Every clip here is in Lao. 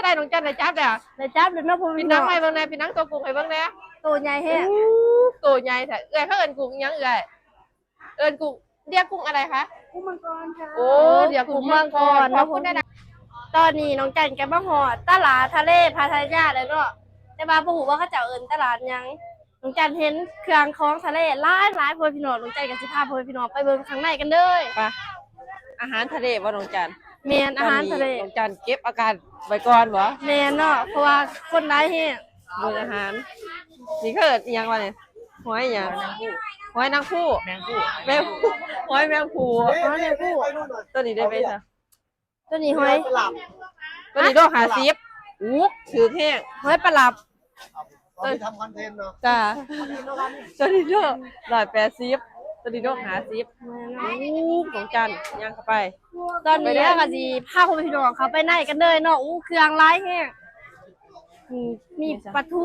ໄດ້ ນ້ອງຈັນໄດ້ຈັບແລ້ວ ໄດ້ຈັບແລ້ວເນາະ ພໍ່ພີ່ນ້ອງ ປີນໜັງໃຫ້ເບິ່ງແດ່ ປີນໜັງໂຕກຸ້ງໃຫ້ເບິ່ງແດ່ ໂຕໃຫຍ່ແຮງ ໂອ້ ໂຕໃຫຍ່ແທ້ ເອື້ອຍເຂົາເອີ້ນກຸ້ງຫຍັງເອື້ອຍ? ເອີ້ນກຸ້ງ ຮຽກກຸ້ງອະໄລຄະ? ກຸ້ງມັງກອນຄ່ະ ໂອ້ ຮຽກກຸ້ງມັງກອນ ຂອບຄຸນຫຼາຍໆ ຕອນນີ້ນ້ອງຈັນກໍມາຮອດຕະຫຼາດທະເລພັດທະຍາແລ້ວເນາະ ແຕ່ວ່າບໍ່ຮູ້ວ່າເຂົາເຈົ້າເອີ້ນຕະຫຼາດຫຍັງ ນ້ອງຈັນເຫັນເຄື່ອງຂອງທະເລຫຼາຍໆ ພໍ່ພີ່ນ້ອງ ນ້ອງຈັນກໍຊິພາພໍ່ພີ່ນ້ອງໄປເບິ່ງຂ້າງໃນກັນເດີ ໄປ ອາຫານທະເລບໍ່ນ້ອງຈັນ? ແມ່ນ ອາຫານທະເລ ຕອນນີ້ນ້ອງຈັນເກັບອາກາດໄວ້ກ່ອນບໍ່? ແມ່ນເນາະ ເພາະວ່າຄົນຫຼາຍແຮງ ເບິ່ງອາຫານ ນີ້ເຂົາເອີ້ນອີ່ຫຍັງວະນີ້? ຫອຍຫຍັງ? ຫອຍນາງພູ ແມງພູ ແມງ ຫອຍແມງພູ ຫອຍແມງພູ ໂຕນີ້ໄດ້ໄປຊະ? ໂຕນີ້ຫອຍ ໂຕນີ້ໂລຫ້າສິບ ອູ້ ຖືກແຮງ ຫອຍປາຫຼັບ ເອົາໄປທຳຄອນເທັນເນາະ ຈ້າ ໂຕນີ້ໂລຮ້ອຍແປດສິບ ໂຕນີ້ໂລຫ້າສິບ ແມ່ນເນາະ ອູ້ ຂອງຈັນ ຍ່າງເຂົ້າໄປ ຕອນນີ້ເຮົາກໍຊິພາພໍ່ພີ່ນ້ອງເຂົ້າໄປໃນກັນເລີຍເນາະ ອູ້ ເຄື່ອງຫຼາຍແຮງ ອືມ ມີປາທູ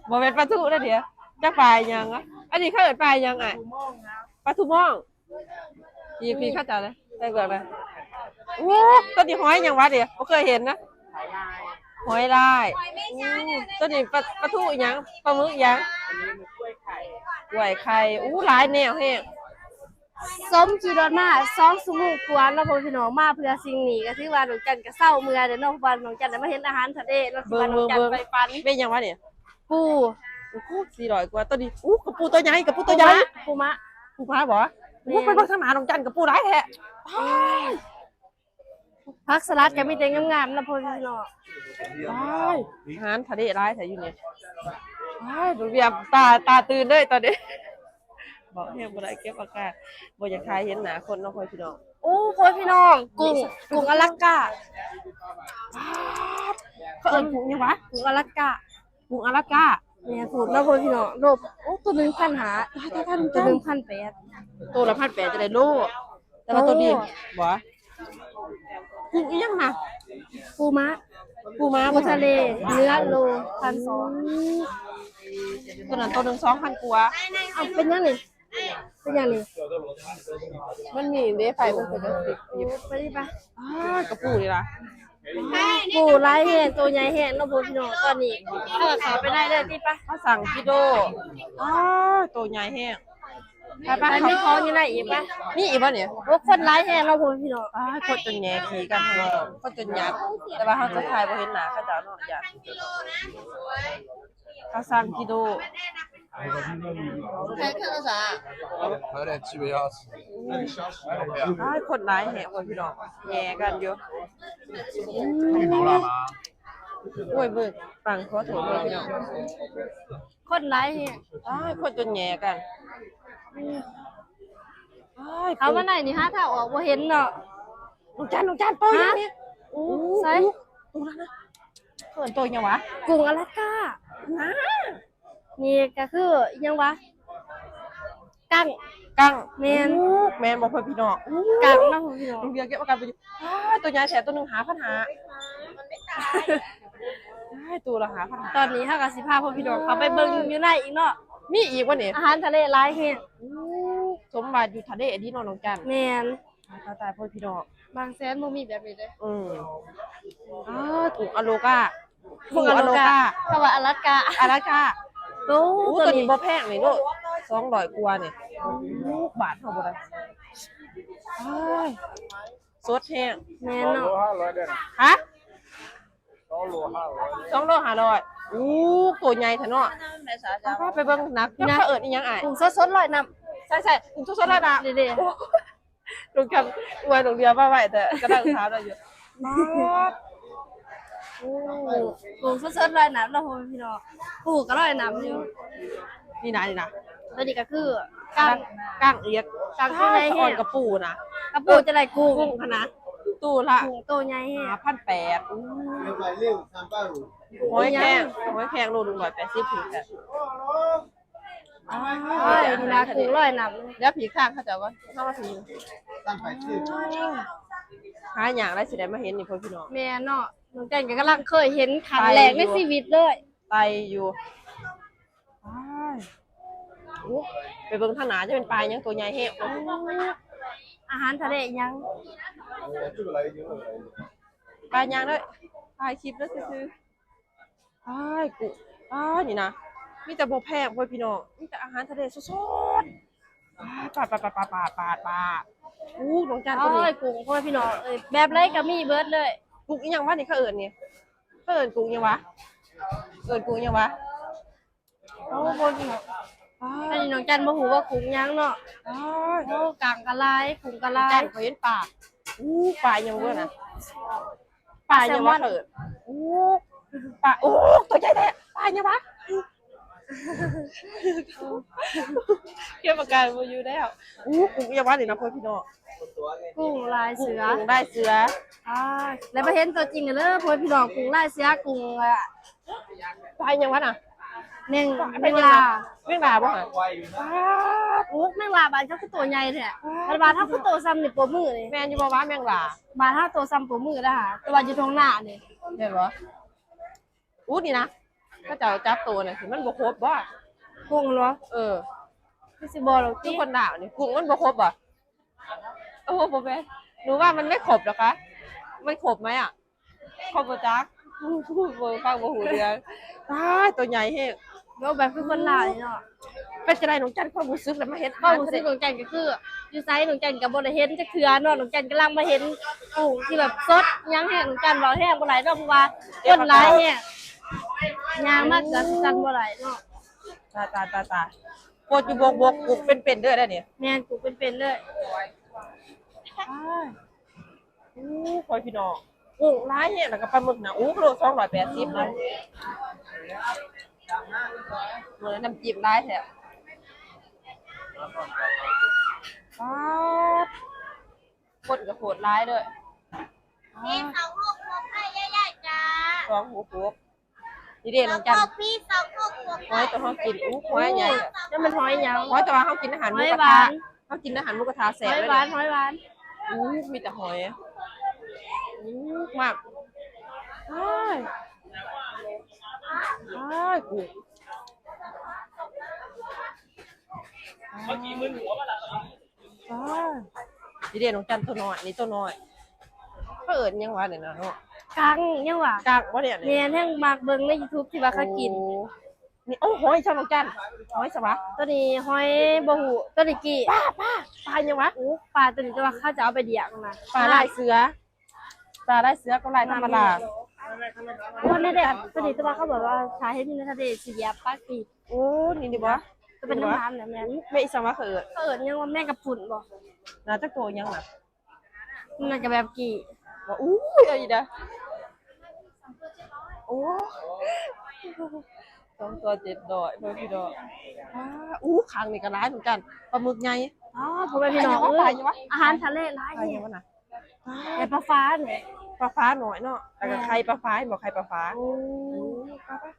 ບໍ່ແມ່ນປາທູເດ້ ດຽວ ຈັກປາຫຍັງວະ ອັນນີ້ເຂົາເອີ້ນປາຫຍັງອ້າຍ? ປາທູມອງ ພີ້ ພີ້ເຂົາເຈົ້າເລີຍ ໃສ່ເບືອກເລີຍ ໂອ້ ໂຕນີ້ຫອຍຫຍັງວະນີ້ ບໍ່ເຄີຍເຫັນນະ ຫອຍລາຍ ໂອ້ ໂຕນີ້ປາ ປາທູອີ່ຫຍັງ ປາໝຶກອີ່ຫຍັງ ກ້ວຍໄຂ່ ອູ້ ຫຼາຍແນວແຮງ ສົມຂີ່ລົດມາສອງຊົ່ວໂມງກວ່າເນາະ ພໍ່ພີ່ນ້ອງ ມາເພື່ອສິ່ງນີ້ ກໍຖືວ່ານ້ອງຈັນກໍເຊົາເມື່ອຍແລ້ວເນາະ ເພາະວ່ານ້ອງຈັນໄດ້ມາເຫັນອາຫານທະເລເນາະ ທີ່ວ່ານ້ອງຈັນໃຝ່ຝັນ ເປັນຫຍັງວະນີ້? ປູ ໂອ້ໂຫ ສີ່ຮ້ອຍກວ່າ ໂຕນີ້ ອູ້ ກະປູໂຕໃຫຍ່ ກະປູໂຕໃຫຍ່ ປູມ້າ ປູມ້າ ປູມ້າບໍ່? ແມ່ນ ອູ້ ໄປເບິ່ງທາງໜ້າ ນ້ອງຈັນ ກະປູຫຼາຍແທ້ ອືມ ຜັກສະຫຼັດກໍມີແຕ່ງາມໆນະ ພໍ່ພີ່ນ້ອງ ອາຫານທະເລຫຼາຍແທ້ຢູ່ນີ້ ອ້າຍ ນ້ອງເບຍ ຕາ ຕາຕື່ນເລີຍຕອນນີ້ ເວົ້າແຮງບໍ່ໄດ້ ເກັບອາກາດ ບໍ່ຢາກຖ່າຍເຫັນໜ້າຄົນເນາະ ພໍ່ພີ່ນ້ອງ ໂອ້ ພໍ່ພີ່ນ້ອງ ກຸ້ງ ກຸ້ງອາລາກາ ປາດ ເຂົາເອີ້ນກຸ້ງຫຍັງວະ? ກຸ້ງອາລາກາ ກຸ້ງອາລາກາ ແມ່ນ ພູ້ນເນາະ ພໍ່ພີ່ນ້ອງ ໂລ ໂອ້ ໂຕໜຶ່ງພັນຫ້າ ຕາຍໆໆ ໂຕໜຶ່ງພັນແປດ ໂຕລະພັນແປດ ຈະໄດ້ໂລ ແຕ່ວ່າໂຕນີ້ ໂອ້ ບໍ່ ກຸ້ງອີ່ຫຍັງນະ? ປູມ້າ ປູມ້າ ປູທະເລ ເນື້ອໂລພັນສອງ ໂຕນັ້ນໂຕໜຶ່ງສອງພັນກວ່າ ເອົ້າ ເປັນຫຍັງນີ້? ເປັນຫຍັງນີ້? ມັນມີເດ້ ໄຟມັນເປັນຈັ່ງຊີ້ ໄປນີ້ໄປ ອ້າ ກະປູນີ້ລະ ປູຫຼາຍແຮງ ໂຕໃຫຍ່ແຮງເນາະ ພໍ່ພີ່ນ້ອງ ຕອນນີ້ເຮົາກໍເຂົ້າໄປໃນເລີຍຕິ ໄປ ເຮົາສັ່ງກິໂລ ອ້າ ໂຕໃຫຍ່ແຮງ ໄປໆ ໄປ ມີຂອງຢູ່ໃນອີກປະ ມີອີກບໍ່ນີ້? ໂອ້ ຄົນຫຼາຍແຮງເນາະ ພໍ່ພີ່ນ້ອງ ອ້າ ຄົນຈົນແຫງ່ຂີ້ກັນ ຄົນຈົນຍາດ ແຕ່ວ່າເຮົາຈະຖ່າຍບໍ່ເຫັນໜ້າເຂົາເຈົ້າເນາະ ຢ້ານ ເຮົາສັ່ງກິໂລ ອ້າຍ ຄົນຫຼາຍແຮງ ໂອ້ຍ ພີ່ນ້ອງ ແຫຍ່ກັນຢູ່ ໂອ້ຍ ເບິ່ງ ຟັງ ຂໍໂທດເດີພີ່ນ້ອງ ຄົນຫຼາຍແຮງ ອ້າຍ ຄົນຈົນແຫຍ່ກັນ ອ້າຍ ເຂົ້າມາໃນນີ້ຫາທາງອອກບໍ່ເຫັນເນາະ ນ້ອງຈັນ ນ້ອງຈັນ ໂຕຫຍັງນີ້ ໂອ້ ໃສ ໂຕນັ້ນນະ ເອີ້ນໂຕຫຍັງຫວາ ກຸ້ງອາລາກາ ນາ ນີ້ກໍຄືອີ່ຫຍັງຫວາ ກັ້ງ ກັ້ງ ແມ່ນ ໂອ້ ແມ່ນບໍ່ພໍ່ພີ່ນ້ອງ ກັ້ງເນາະພໍ່ພີ່ນ້ອງ ນ້ອງເບຍເກັບເອົາກັ້ງໄປຢູ່ ອ້າ ໂຕໃຫຍ່ແທ້ ໂຕໜຶ່ງຫ້າພັນຫ້າ ອ້າຍ ໂຕລະຫ້າພັນຫ້າ ຕອນນີ້ເຮົາກໍຊິພາພໍ່ພີ່ນ້ອງເຂົ້າໄປເບິ່ງຢູ່ໃນອີກເນາະ ມີອີກບໍ່ນີ້ ອາຫານທະເລຫຼາຍແຮງ ໂອ້ ສົມວ່າຢູ່ທະເລອີ່ຫຼີເນາະນ້ອງຈັນ ແມ່ນ ຕາຍໆ ພໍ່ພີ່ນ້ອງ ບາງແສນບໍ່ມີແບບນີ້ເດ້ ອືມ ອ້າ ກຸ້ງອາໂລກາ ກຸ້ງອາໂລກາ ເຂົາວ່າອາລາກາ ອາລາກາ ໂອ້ ໂອ້ ໂຕນີ້ ໂຕນີ້ບໍ່ແພງນີ້ໂລ ສອງຮ້ອຍກວ່ານີ້ ໂອ້ ບາດເຮົາບໍ່ໄດ້ ອ້າຍ ສົດແຮງ ແມ່ນເນາະ ຮະ ສອງໂລຫ້າຮ້ອຍ ສອງໂລຫ້າຮ້ອຍ ໂອ້ ໂຕໃຫຍ່ແທ້ເນາະ ເອົາພາໄປເບິ່ງໜັກ ເຂົາເອີ້ນອີ່ຫຍັງອ້າຍ ກຸ້ງສົດໆລອຍນ້ຳ ໃຊ່ໆ ກຸ້ງສົດໆລອຍນ້ຳ ເດ້ໆ ໂອ້ ລົງກັນ ອວຍລົງເຮືອມາໄວ້ແຕ່ກະນັ່ງຖາມລາວຢູ່ ປາດ ໂອ້ ກຸ້ງສົດໆລອຍນ້ຳເນາະພໍ່ແມ່ພີ່ນ້ອງ ປູກໍລອຍນ້ຳຢູ່ ນີ້ນະ ນີ້ນະ ຕົວນີ້ກໍຄື ກ້າງ ກ້າງເອກ ກ້າງຕົວໃຫຍ່ແຮງ ກັບປູນະ ກັບປູຈະໄດ້ກຸ້ງ ກຸ້ງຫັ້ນນະ ໂຕລະ ກຸ້ງໂຕໃຫຍ່ແຮງ ຫ້າພັນແປດ ໂອ້ ຫອຍແຄງ ຫອຍແຄງໂລໜຶ່ງຮ້ອຍແປດສິບຖືກແທ້ ອ້າຍ ນີ້ນະ ກຸ້ງລອຍນ້ຳ ດຽວຜີກທາງເຂົາເຈົ້າກ່ອນ ເຮົາມາຖື ຫາຍາກຫຼາຍຊິໄດ້ມາເຫັນນີ້ພໍ່ພີ່ນ້ອງ ແມ່ນເນາະ ນ້ອງແຈ້ນກໍກຳລັງເຄີຍເຫັນຄັ້ງແລກໃນຊີວິດເລີຍ ໄຕຢູ່ ອ້າຍ ໂອ້ ໄປເບິ່ງທາງໜ້າຈະເປັນປາຫຍັງຕົວໃຫຍ່ແຮງ ອາຫານທະເລຫຍັງ ປາຫຍັງເດີ ຖ່າຍຄລິບເດີຊື່ໆ. ອ້າຍ ກຸ້ງ ອ້າຍ ນີ້ນະ ມີແຕ່ບໍ່ແພງເວີຍພີ່ນ້ອງ ມີແຕ່ອາຫານທະເລສົດໆ. ປາດ ປາດ ປາດ ປາດ ປາດ ປາດ. ອູ້ ນ້ອງຈັນ ໂອ້ຍ ກຸ້ງ ໂອ້ຍ ພີ່ນ້ອງເອີຍ ແບບໃດກໍມີເບິດເລີຍ. ກຸ້ງອີ່ຫຍັງວະນີ້ ເຂົາເອີ້ນນີ້ ເຂົາເອີ້ນກຸ້ງຫຍັງວະ ເອີ້ນກຸ້ງຫຍັງວະ? ໂອ້ ບໍ່ຮູ້ ອັນນີ້ນ້ອງຈັນບໍ່ຮູ້ວ່າກຸ້ງຫຍັງເນາະ. ໂອ້ ກາງກະຫຼາຍ ກຸ້ງກະຫຼາຍ. ຈັນ ຂ້ອຍເຫັນປາ ອູ້ ປາຫຍັງເວີຍນະ ປາຫຍັງວະ ເອີ້ນ? ອູ້ ປາ ໂອ້ ຕົວໃຫຍ່ແທ້ ປາຫຍັງວະ? ເກັບອາການບໍ່ຢູ່ແລ້ວ. ອູ້ ກຸ້ງຫຍັງວະນີ້ນະ ພໍ່ພີ່ນ້ອງ? ກຸ້ງລາຍເສືອ ກຸ້ງລາຍເສືອ. ອ້າຍ ແລ້ວມາເຫັນຕົວຈິງກັນເດີ ພໍ່ພີ່ນ້ອງ ກຸ້ງລາຍເສືອ ກຸ້ງ ອາ ປາຫຍັງວະນະ? ແມງ ແມງລາ ແມງລາບໍ່ຫະ? ປາດ ໂອ້ ແມງລາບ້ານເຈົ້າຄືໂຕໃຫຍ່ແທ້. ປາດ ບ້ານເຮົາຄືໂຕສ່ຳນິ້ວໂປ້ມືນີ້. ແມ່ນຢູ່ບໍ່ວະ ແມງລາ? ບ້ານເຮົາໂຕສ່ຳໂປ້ມືເດີຫະ ແຕ່ວ່າຢູ່ທົ່ງນານີ້. ແມ່ນບໍ່? ອູ້ ນີ້ນະ ເຂົາເຈົ້າຈັບໂຕນະ ມັນບໍ່ຄົບບໍ່? ກຸ້ງເນາະ. ເອີ ຄືຊິບໍ່ດອກຕິ ຄືຄົນລາວນີ້ ກຸ້ງມັນບໍ່ຄົບບໍ່? ໂອ້ ບໍ່ແມ່ນ ໜູວ່າມັນໄມ່ຄົບດອກຄະ. ມັນຄົບໄໝອະ? ຂ້ອຍບໍ່ຈັກ ເບິ່ງຟັງບໍ່ຮູ້ເລື່ອງ. ຕາຍ ໂຕໃຫຍ່ແຮງ. ເວົ້າແບບຄືຄົນລາວເນາະ. ເປັນຈັ່ງໃດນ້ອງຈັນ ຄວາມຮູ້ສຶກແລ້ວມາເຮັດ ຄວາມຮູ້ສຶກນ້ອງຈັນກໍຄື ຢູ່ໃສນ້ອງຈັນກໍບໍ່ໄດ້ເຫັນຈັກເທື່ອເນາະ. ນ້ອງຈັນກຳລັງມາເຫັນ ໂອ້ ທີ່ແບບສົດ ຍັງແຮງ ນ້ອງຈັນເວົ້າແຮງບໍ່ຫຼາຍເນາະ ເພາະວ່າຄົນຫຼາຍແຮງ ຍ່າງມາເກືອບສັນບໍ່ຫຼາຍເນາະ. ຕາຍ ຕາຍ ຕາຍ ຕາຍ. ໂພດຢູ່ບົກໆ ກຸ້ງເປັນໆເດີໄດ໋ນີ້. ແມ່ນ ກຸ້ງເປັນໆເດີ. ໂອ້ຍ ພໍ່ພີ່ນ້ອງ ກຸ້ງຫຼາຍແຮງ ແລ້ວກໍປາໝຶກນະ ໂອ້ ໂລສອງຮ້ອຍແປດສິບເນາະ. ເອີ ນ້ຳຈິ້ມຫຼາຍແທ້. ປາດ ຄົນກໍໂຄດຫຼາຍເດີ. ມີເຂົາຫົກຫົກໃຫ້ຍາຍໆ ຈ້າ ສອງຫົກຫົກ. ນີ້ເດ້ນ້ອງຈັນ ເຂົາມີສອງຫົກຫົກ ຫອຍຕົວເຮົາກິນ ອູ້ ຫອຍໃຫຍ່. ໂອ້ ນັ້ນມັນຫອຍຫຍັງ? ຫອຍຕົວເຮົາກິນອາຫານໝູກະທະ ເຮົາກິນອາຫານໝູກະທະແຊບເລີຍ. ຫອຍຫວານ ຫອຍຫວານ. ອູ້ ມີແຕ່ຫອຍ ອູ້ ມາກ. ອ້າຍ ອ້າຍ ກຸ້ງ ອ້າຍ ນີ້ເດ້ນ້ອງຈັນ ຕົວນ້ອຍ ນີ້ຕົວນ້ອຍ ເຂົາເອີ້ນຫຍັງວະນີ້ນະເນາະ? ກັງຫຍັງວະ? ກັງບໍ່ນີ້? ແມ່ນ ແຮງມັກເບິ່ງໃນຢູທູບທີ່ວ່າເຂົາກິນ. ໂອ້ ນີ້ ໂອ້ ຫອຍຊະນ້ອງຈັນ ຫອຍຊະວະ. ຕົວນີ້ຫອຍບໍ່ຮູ້ ຕົວນີ້ກີ້ ປາ ປາ ປາຫຍັງວະ? ໂອ້ ປາຕົວນີ້ ແຕ່ວ່າເຂົາຈະເອົາໄປລ້ຽງນະ ປາລາຍເສືອ. ຕາລາຍເສືອກັບລາຍທຳມະດາ. ໂອ້ ນີ້ເດ້ ຕົວນີ້ ແຕ່ວ່າເຂົາບອກວ່າຖ້າເຫັນຢູ່ໃນທະເລຊິຢຽບປາກີ້. ໂອ້ ນີ້ ນີ້ບໍ່? ຕົວເປັນນ້ຳມັນນະ. ແມ່ນ ແມ່ນ ອີ່ສັງວະ ເຂົາເອີ້ນ ເຂົາເອີ້ນຫຍັງວະ ແມງກະພຸ້ນບໍ່? ໜ້າຈັກໂຕຫຍັງນະ? ມັນໜ້າຈະແບບກີ້. ວ່າ ອູ້ຍ ເອົາອີກເດີ ໂອ້ ສອງຕົວເຈັດຮ້ອຍ ພໍ່ພີ່ນ້ອງ. ອ້າ ອູ້ ຂ້າງນີ້ກໍຫຼາຍເໝືອນກັນ ປາໝຶກໃຫຍ່. ອ້າ ພໍ່ແມ່ພີ່ນ້ອງ ປາຫຍັງວະ? ອາຫານທະເລຫຼາຍ ປາຫຍັງວະນະ? ໄຂ່ປາຟ້ານີ້ ປາຟ້ານ້ອຍເນາະ ແລ້ວກໍໄຂ່ປາຟ້າ ເຫັນບໍ່ ໄຂ່ປາຟ້າ. ໂອ້ ປາ ປາ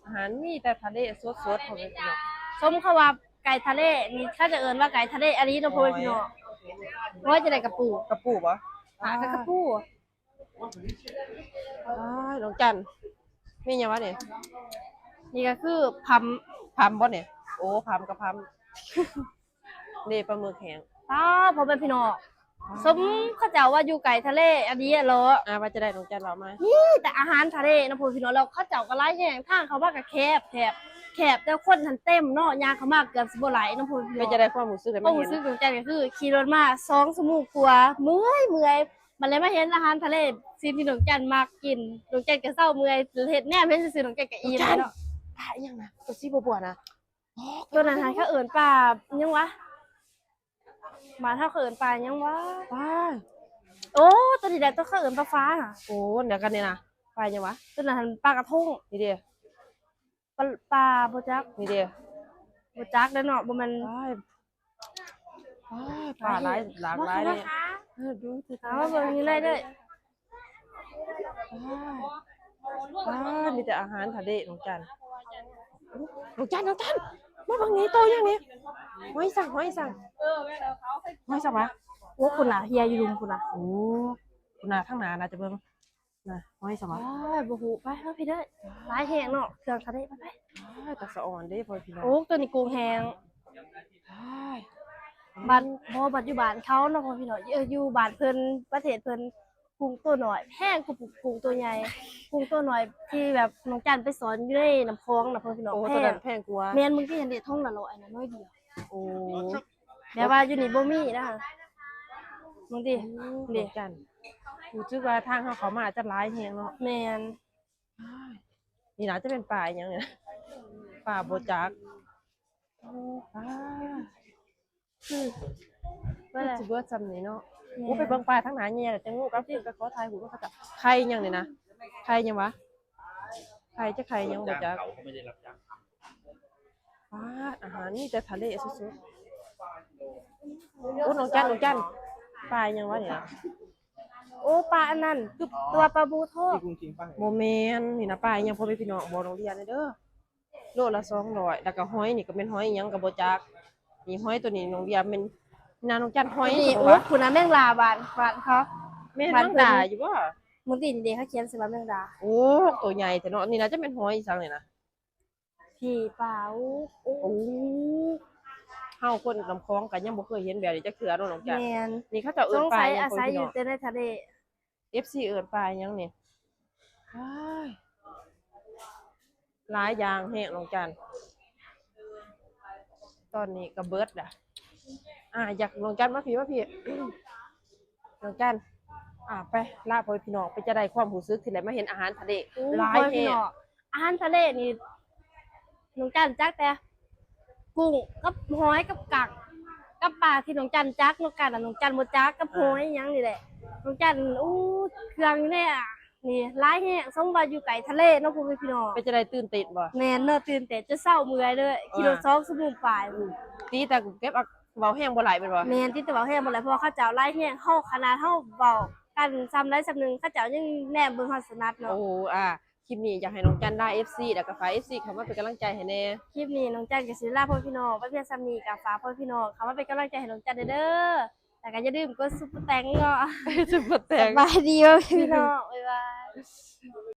ອາຫານມີແຕ່ທະເລສົດໆ ພໍ່ແມ່ພີ່ນ້ອງ. ສົມຄຳວ່າໄກ່ທະເລນີ້ ເຂົາຈະເອີ້ນວ່າໄກ່ທະເລອີ່ຫຼີເນາະ ພໍ່ແມ່ພີ່ນ້ອງ. ວ່າຈັ່ງໃດ ກະປູ ກະປູບໍ່? ປາກະປູ. ອ້າຍ ນ້ອງຈັນ ມີຫຍັງວະນີ້? ນີ້ກໍຄືພຳ ພຳບໍ່ນີ້? ໂອ້ ພຳກັບພຳ ເດ້ ປາໝຶກແຫ້ງ. ອ້າ ພໍ່ແມ່ພີ່ນ້ອງ ສົມເຂົາເຈົ້າວ່າຢູ່ໃກ້ທະເລອີ່ຫຼີເນາະ. ອ່າ ວ່າຈັ່ງໃດ ນ້ອງຈັນ ເວົ້າມາ. ມີແຕ່ອາຫານທະເລເນາະ ພໍ່ແມ່ພີ່ນ້ອງ ແລ້ວເຂົາເຈົ້າກໍຫຼາຍແຮງ ທາງເຂົ້າມາກໍແຄບ ແຄບ ແຄບ ແຕ່ຄົນຫັ້ນເຕັມເນາະ ຍ່າງເຂົ້າມາເກືອບຊິບໍ່ໄຫຼເນາະ ພໍ່ແມ່ພີ່ນ້ອງ. ເປັນຈັ່ງໃດຄວາມຮູ້ສຶກ ຄວາມຮູ້ສຶກ ນ້ອງຈັນກໍຄືຂີ່ລົດມາສອງຊົ່ວໂມງກວ່າ ເມື່ອຍ ເມື່ອຍ ບັດແລ້ວມາເຫັນອາຫານທະເລ ສິ່ງທີ່ນ້ອງຈັນມັກກິນ ນ້ອງຈັນກໍເຊົາເມື່ອຍ ເຮັດແນມເຫັນຊື່ໆ ນ້ອງຈັນກໍອີ່ມແລ້ວເນາະ. ປາອີ່ຫຍັງນະ ຕົວສີບົວໆນະ? ໂຕນັ້ນຫັ້ນເຂົາເອີ້ນປາຫຍັງວະ? ບ້ານເຮົາເຂົາເອີ້ນປາຫຍັງວະ? ປາ ໂອ້ ໂຕນີ້ແຫຼະ ໂຕເຂົາເອີ້ນປາຟ້ານະ. ໂອ້ ດຽວກັນນີ້ນະ ປາຫຍັງວະ? ໂຕນັ້ນຫັ້ນປາກະທົງ. ນີ້ເດ້ ປາ ປາບໍ່ຈັກ. ນີ້ເດ້ ບໍ່ຈັກເດ້ເນາະ ບໍ່ແມ່ນ ປາ ປາຫຼາຍ ຫຼາກຫຼາຍເດ້. ເອີ ດູ ເອົາເບິ່ງຢູ່ໃນເດີ້. ປາ ປາ ມີແຕ່ອາຫານທະເລ ນ້ອງຈັນ ນ້ອງຈັນ ນ້ອງຈັນ ມາເບິ່ງນີ້ ໂຕຫຍັງນີ້? ຫອຍສັງ ຫອຍສັງ ຫອຍສັງວະ? ໂອ້ ພຸ້ນນະ ເຮຍຢູ່ລຸ່ມພຸ້ນນະ. ໂອ້ ພຸ້ນນະ ທາງໜ້າໜ້າຈະເບິ່ງ ນະ ຫອຍສະຫວາ. ໂອ້ຍ ບໍ່ຮູ້ ໄປ ມາພີ້ເດີ ຫຼາຍແຮງເນາະ ເຄື່ອງທະເລ ໄປ ໄປ. ຕາສະອອນເດ້ ພໍ່ແມ່ພີ່ນ້ອງ. ໂອ້ ໂຕນີ້ໂກງແຮງ. ບັດ ບໍ່ ບັດຢູ່ບ້ານເຂົາເນາະ ພໍ່ພີ່ນ້ອງ ເອີ ຢູ່ບ້ານເພິ່ນ ປະເທດເພິ່ນ ກຸ້ງໂຕນ້ອຍແພງກວ່າ ກຸ້ງໂຕໃຫຍ່ ກຸ້ງໂຕນ້ອຍທີ່ແບບນ້ອງຈັນໄປສອນຢູ່ໃນນ້ຳຂອງນະ ພໍ່ພີ່ນ້ອງ ໂອ້ ແພງ ໂຕນັ້ນແພງກວ່າ ແມ່ນ ບາງທີຫັ້ນເດ້ ຖົງລະຮ້ອຍນະ ໜ້ອຍດຽວ ໂອ້ ແບບວ່າຢູ່ນີ້ບໍ່ມີນະ ບາງທີ ໂອ້ ເດ້ ນ້ອງຈັນ ຮູ້ສຶກວ່າທາງເຮົາເຂົ້າມາຈະຫຼາຍແຮງເນາະ ແມ່ນ ນີ້ໜ້າຈະເປັນປາອີ່ຫຍັງນີ້ນະ ປາບໍ່ຈັກ ໂອ້ ປາ ຄື ຄືຊິເບິດຊ່ຳນີ້ເນາະ ແມ່ນ ໂອ້ ໄປເບິ່ງປາທາງໜ້າແຍ່ແລ້ວ ແຕງໂມກັບຄືນໄປຂໍຖ່າຍຮູບນຳເຂົາເຈົ້າ ໄຂ່ຫຍັງນີ້ນະ ໄຂ່ຫຍັງຫວາ ໄຂ່ຈະໄຂ່ຫຍັງບໍ່ຈັກ ປາດ ອາຫານມີແຕ່ທະເລສຸດໆ ໂອ້ ນ້ອງຈັນ ນ້ອງຈັນ ປາຫຍັງຫວານີ້ນະ ໂອ້ ປາອັນນັ້ນ ຄືຕົວປາບູທອດ ບໍ່ແມ່ນ ນີ້ນະ ປາຫຍັງ ພໍ່ແມ່ພີ່ນ້ອງ ບອກນ້ອງເດຍແດ່ເດີ. ໂລລະສອງຮ້ອຍ ແລ້ວກໍຫອຍນີ້ກໍແມ່ນຫອຍຫຍັງກໍບໍ່ຈັກ ນີ້ຫອຍໂຕນີ້ນ້ອງວຽມແມ່ນ ນານ້ອງຈັນຫອຍນີ້ ໂອ້ ພຸ້ນນະແມງດາບ້ານ ບ້ານເຂົາ ແມ່ນແມງດາຢູ່ບໍ່? ມື້ກີ້ນີ້ເດ້ ເຂົາຂຽນໃສ່ວ່າແມງດາ ໂອ້ ໂຕໃຫຍ່ແທ້ເນາະ ນີ້ໜ້າຈະແມ່ນຫອຍອີ່ຫຍັງນີ້ນະ ຜີປາ ໂອ້ ໂອ້ ເຮົາຄົນນ້ຳຂອງກໍຍັງບໍ່ເຄີຍເຫັນແບບນີ້ຈັກເທື່ອເນາະນ້ອງຈັນ ແມ່ນ ນີ້ເຂົາເຈົ້າເອີ້ນປາຫຍັງ ສົງໄສອາໄສຢູ່ແຕ່ໃນທະເລ ເອັຟຊີ ເອີ້ນປາຫຍັງນີ້ ວ້າຍ ຫຼາຍຢ່າງແຮງນ້ອງຈັນ ຕອນນີ້ກໍເບິດລະ ອາ ຢາກ ນ້ອງຈັນມາພີ້ ມາພີ້ ນ້ອງຈັນ ອາ ໄປລາພໍ່ແມ່ພີ່ນ້ອງ ເປັນຈັ່ງໃດຄວາມຮູ້ສຶກທີ່ໄດ້ມາເຫັນອາຫານທະເລ ໂອ້ ຫຼາຍແຮງ ອາຫານທະເລນີ້ ນ້ອງຈັນຈັກແຕ່ ກຸ້ງກັບຫອຍກັບກັງກັບປາທີ່ນ້ອງຈັນຈັກ ນ້ອງກັນນະ ນ້ອງຈັນບໍ່ຈັກ ກັບຫອຍອີ່ຫຍັງນີ້ແຫຼະ ນ້ອງຈັນ ໂອ້ ເຄື່ອງຢູ່ໃນ ນີ້ຫຼາຍແຮງ ສົມວ່າຢູ່ໃກ້ທະເລເນາະ ພໍ່ແມ່ພີ່ນ້ອງ ເປັນຈັ່ງໃດ ຕື່ນເຕັ້ນບໍ່? ແມ່ນເນາະ ຕື່ນເຕັ້ນຈົນເຊົາເມື່ອຍເລີຍ ຂີ່ລົດສອງຊົ່ວໂມງປາຍ ອືມ ຕີແຕ່ເກັບ ເວົ້າແຮງບໍ່ຫຼາຍແມ່ນບໍ່? ແມ່ນ ຕີແຕ່ເວົ້າແຮງບໍ່ຫຼາຍ ເພາະວ່າເຂົາເຈົ້າຫຼາຍແຮງ ເຮົາຂະໜາດເຮົາເວົ້າກັນຊ່ຳໃດຊ່ຳໜຶ່ງ ເຂົາເຈົ້າຍັງແນມເບິ່ງເຮົາສະໜັດເນາະ ໂອ້ ອາ ຄລິບນີ້ຢາກໃຫ້ນ້ອງຈັນລາ ເອັຟຊີ ແລ້ວກໍຝາກ ເອັຟຊີ ເຂົ້າມາເປັນກຳລັງໃຈໃຫ້ແດ່ ຄລິບນີ້ນ້ອງຈັນກໍຊິລາພໍ່ແມ່ພີ່ນ້ອງໄປພຽງຊ່ຳນີ້ ກໍຝາກພໍ່ແມ່ພີ່ນ້ອງເຂົ້າມາເປັນກຳລັງໃຈໃຫ້ນ້ອງຈັນແດ່ເດີ ແລ້ວກໍຢ່າລືມກົດຊຸບເປີແຕງເນາະ ຊຸບເປີແຕງ ສະບາຍດີພໍ່ແມ່ພີ່ນ້ອງ ບາຍບາຍ.